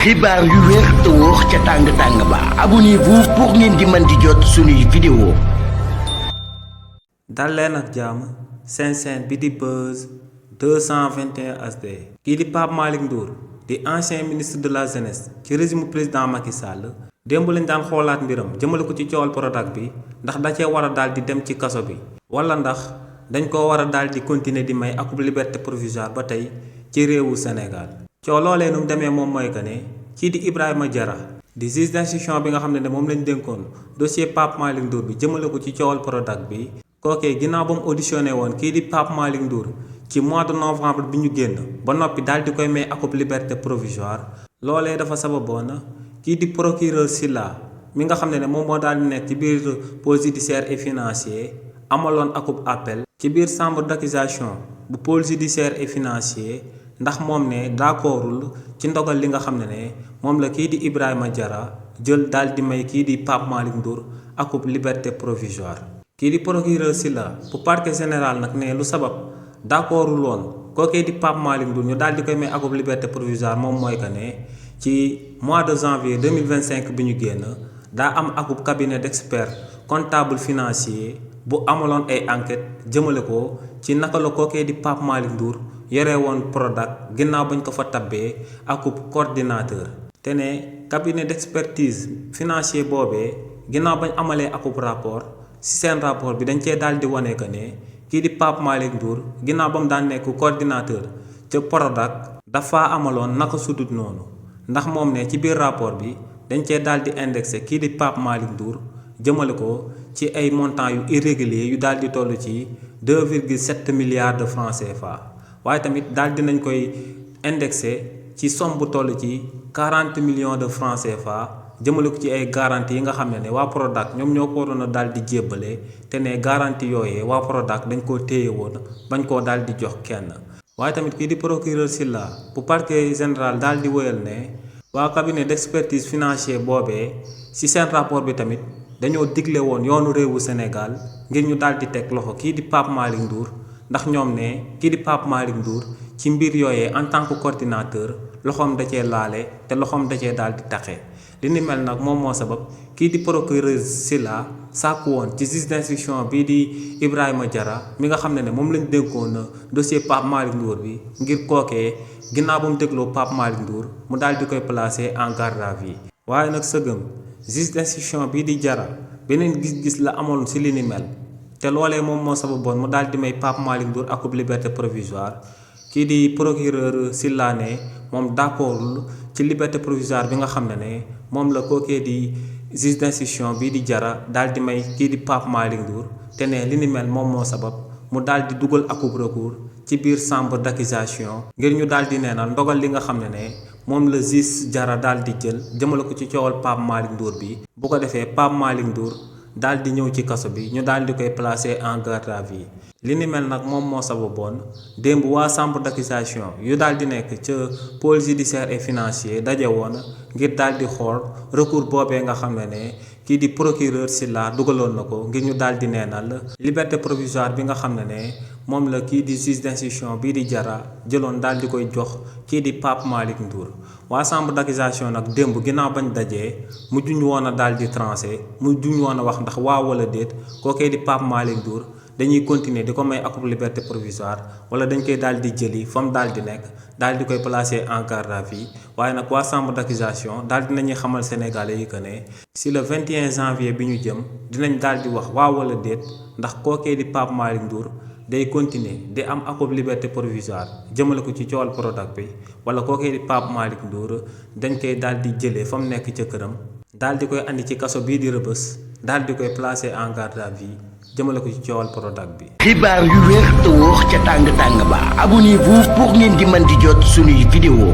xibaar yu wér te wóor ca tàng ba abonnez-vous pour ngeen di mën di jot suñuy vidéo. dal leen ak jàmm seen chaîne bi di Buzz 221 HD. kii di Pape Malick Ndour di ancien ministre de la jeunesse ci régime président Macky Sall démb lañ daan xoolaat mbiram jëmale ko ci coowal Prodac bi ndax da cee war a daal di dem ci kaso bi wala ndax dañ ko war a daal di continuer di may akub liberté provisoire ba tey ci réewu Sénégal. coow loolee nu mu demee moom mooy que ne kii di Ibrahima Diarra di juge d'instruction bi nga xam ne moom lañ dénkoon dossier Pape Malick Ndour bi jëmale ko ci coowal Prodac bi kookee ginnaaw ba mu auditionné woon kii di Pape Malick Ndour ci mois de novembre bi ñu génn ba noppi daal di koy may akub liberté provisoire loolee dafa sababoon kii di procureur Sylla mi nga xam ne moom moo daal di nekk ci biir pôle judiciaire et financier amaloon akub appel ci biir chambre d'accusation bu pôle judiciaire et financier ndax moom ne d'accordul ci ndogal li nga xam ne moom la kii di Ibrahima Diarra jël daal di may kii di Pape Malick Ndour akub liberté provisoire. kii di procureur Sylla bu parquet général nag ne lu sabab d'accordul woon kookee di Pape Malick Ndour ñu daal di koy may akub liberté provisoire moom mooy que ne ci mois de janvier 2025 bi ñu génn daa am akub cabinet d'experts comptable financier bu amaloon ay enquête jëmale ko ci naka la kookee di Pape Malick Ndour yore woon Prodac ginnaaw bañ ko fa tabbee akub coordinateur te ne cabinet d'expertise financier boobee ginnaaw bañ amalee akub rapport ci seen rapport bi dañ cee daal di wane que ne kii di Pape Malick Ndour ginnaaw ba mu daan nekk coordinateur ca Prodac dafa amaloon naka sudut noonu ndax moom ne ci biir rapport bi dañ cee daal di indexé kii di Pape Malick Ndour jëmale ko ci ay montants yu irréguliers yu daal di toll ci 2,7 milliards de francs CFA. waaye tamit daal dinañ koy indexé ci somme bu toll ci 40 millions de francs CFA jëmale ko ci ay garantie yi nga xam ne waa Prodac ñoom ñoo ko waroon a daal di jébbale te ne garantie yooyee waa Prodac dañ koo téye woon bañ koo daal di jox kenn. waaye tamit kii di procureur Sylla bu parquet général daal di wéyal ne waa cabinet d'expertise financier boobee ci seen rapport bi tamit dañoo digle woon yoonu réewu Sénégal ngir ñu daal di teg loxo kii di Pape Malick Ndour. ndax ñoom ne kii di Pape Malick Ndour ci mbir yooyee en tant que coordinateur loxoom da cee laale te loxoom da cee daal di taxe li ni mel nag moom moo sabab kii di procureur Sylla sàkku woon ci juge d'instruction bii di Ibrahima Diarra mi nga xam ne moom lañ dénkoon dossier Pape Malick Ndour bi ngir kookee ginnaaw ba mu dégloo Pape Malick Ndour mu daal di koy placer en garde à vue waaye nag sëgëm juge d'instruction bii di Diarra beneen gis-gis la amoon ci li ni mel. te loolee moom moo sababoon mu daal di may Pape Malick Ndour akub liberté provisoire kii di procureur Sylla ne moom d'accordul ci liberté provisoire bi nga xam ne moom la kookee di juge d'instruction bii di Diarra daal di may kii di Pape Malick Ndour te ne li ni mel moom moo sabab mu daal di dugal akub recours ci biir chambre d'accusation ngir ñu daal di neenal ndogal li nga xam ne moom la juge Diarra daal di jël jëmale ko ci coowal Pape Malick Ndour bi bu ko defee Pape Malick Ndour daal di ñëw ci kaso bi ñu daal di koy placer en garde à vue li ni mel nag moom moo sababoon démb waa chambre d'accusation yu daal di nekk ca pôle judiciaire et financier daje woon ngir daal di xool recours boobee nga xam ne kii di procureur Sylla dugaloon na ko ngir ñu daal di neenal liberté provisoire bi nga xam ne moom la kii di juge d'instruction bii di Diarra jëloon daal di koy jox kii di Pape Malick Ndour waa chambre d'accusation nag démb ginnaaw bañ dajee mujjuñu woon a daal di tranché mujjuñu woon a wax ndax waaw wala déet kookee di Pape Malick Ndour dañuy continuer di ko may akub liberté provisoire wala dañ koy daal di jëli fa mu daal di nekk daal di koy placer en garde à vue waaye nag waa chambre d'accusation daal di nañuy xamal sénégalais yi que ne si le 21 janvier bi ñu jëm dinañ daal di wax waaw wala déet ndax kookee di Pape Malick Ndour day continuer di am akub liberté provisoire jëmale ko ci coowal Prodac bi wala kookee di Pape Malick Ndour dañ koy daal di jëlee fa mu nekk ca këram daal di koy andi ci kaso bii di Rebeuss daal di koy placer en garde à vue jëmale ko ci coowal Prodac bi. xibaar yu wér te wóor ca tàng ba abonnez-vous pour ngeen di mën di jot suñuy vidéo.